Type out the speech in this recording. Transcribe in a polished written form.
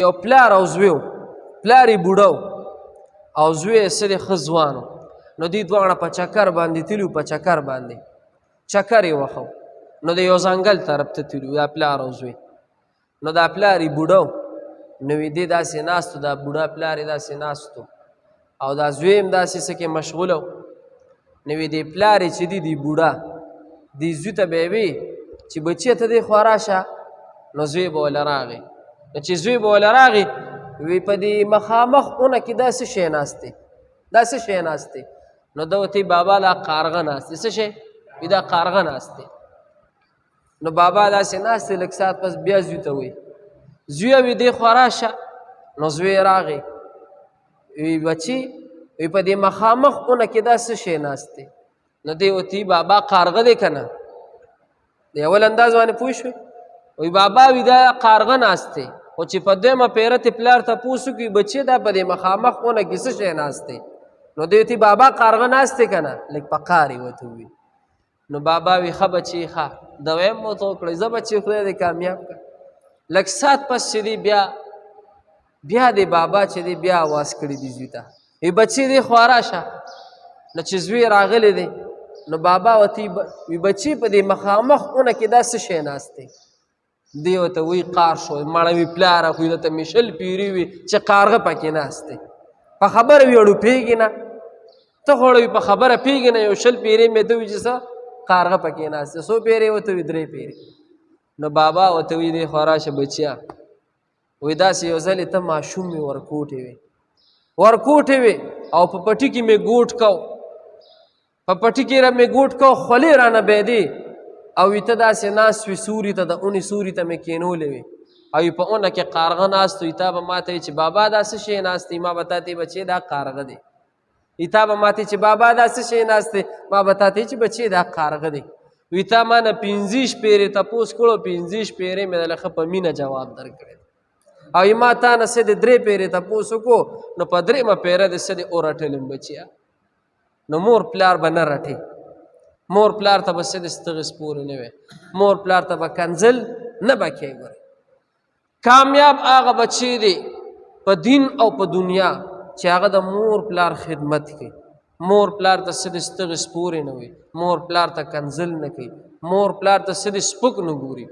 یو پلار او زوی، پلار یې بوډا او زوی یې څه دی، ښه ځوان. نو دوی دواړه په چکر باندې تللي، په چکر باندې چکر یې وخو. نو د یو ځنګل طرف ته تللي دا پلار او زوی. نو دا پلار یې بوډا، نو وی دی داسې ناستو، دا بوډا پلار یې داسې ناستو او دا زوی هم داسې څه کې مشغوله. نو وی دی پلار یې چې دی دی بوډا دی زوی ته به وی چې بچیه ته دې خوا راشه. نو زوی به وله راغی. نو چې زوی به وله راغی، وی په دې مخامخ ونه کې دا څه شی ناست دی، دا څه شی ناست دی؟ نو ده ورته بابا دا قارغه ناست دی. څه شی؟ وی دا قارغه ناست دی. نو بابا داسې ناست دی، لږ ساعت پس بیا زوی ته وایي زویه وی دې خوا راشه. نو زوی راغی، وی بچي وی په دې مخامخ ونه کې دا څه شی ناست دی؟ نو دی ورته بابا قارغه دی که نه. د اول انداز باندې پوه شوې؟ وی بابا وی دا قارغه ناست دی. خو چې په دویمه پیره ته پلار تپوس وکړي بچی دا په دې مخامخ ونه کې څه شی ناست دی؟ نو دی ورته بابا قارغه ناست دی که نه، لږ په قار یې ورته وویل. نو بابا وی ښه بچی ښه دویم مو ته وکړئ، زه بچی خدای دې کامیاب کړه. لږ ساعت پس چې دی بیا دی بابا چې دی بیا اواز کړی دی زوی ته، وی بچی دی خوا راشه. نو چې زوی راغلی دی، نو بابا ورته وی بچی په دې مخامخ ونه کې دا څه شی ناست دی؟ دی ورته وی قار شو مړه وی پلاره خو درته مې شل پیري وي چې قارغه پکې ناست دی. په خبره وی اړو پوهېږي نه، ته خو اړوي په خبره پوهېږي نه. یو شل پیرې مې ته وي چې څه قارغه پکې ناست دی. څو پیرې ورته وي؟ درې پیرې. نو بابا ورته وی دی خوا راشه بچیا، وی داسې یو ځلې ته ماشوم مې ورکوټې وي، ورکوټې وي او په پټي کې مې ګوټ کو، په پټي کې را مې ګوټ کو، خولې رانه بهدې او وی ته داسې ناست وي سوري ته، د اونې سوري ته مې کېنولې وي او په اونه کې قارغه ناست وي. تا به ماته چې بابا دا څه شی ناست دی؟ ما به تا ته بچې دا قارغه دی. تا به ماته چې بابا دا څه شی ناست دی؟ ما به تا ته چې بچې دا قارغه دی. وی تا ما نه 25 پیرې تپوس کړو، 25 پیرې مې دله ښه په مینه جواب درکړی او ما تا نه څه د درې پیرې تپوس وکړو، نو په درېیمه پیره دې څه دې ورټلم بچیا. نو مور پلار به نه رټي، مور پلار ته به څه د ستغې سپورې نه وي، مور پلار ته به کنځل نه به کوي. ګورئ کامیاب هغه بچی دی په دین او په دنیا چې هغه د مور پلار خدمت کوي، مور پلار ته څه د ستغې سپورې نه وي، مور پلار ته کنځل نه کوي، مور پلار ته څه د سپک نه ګوري.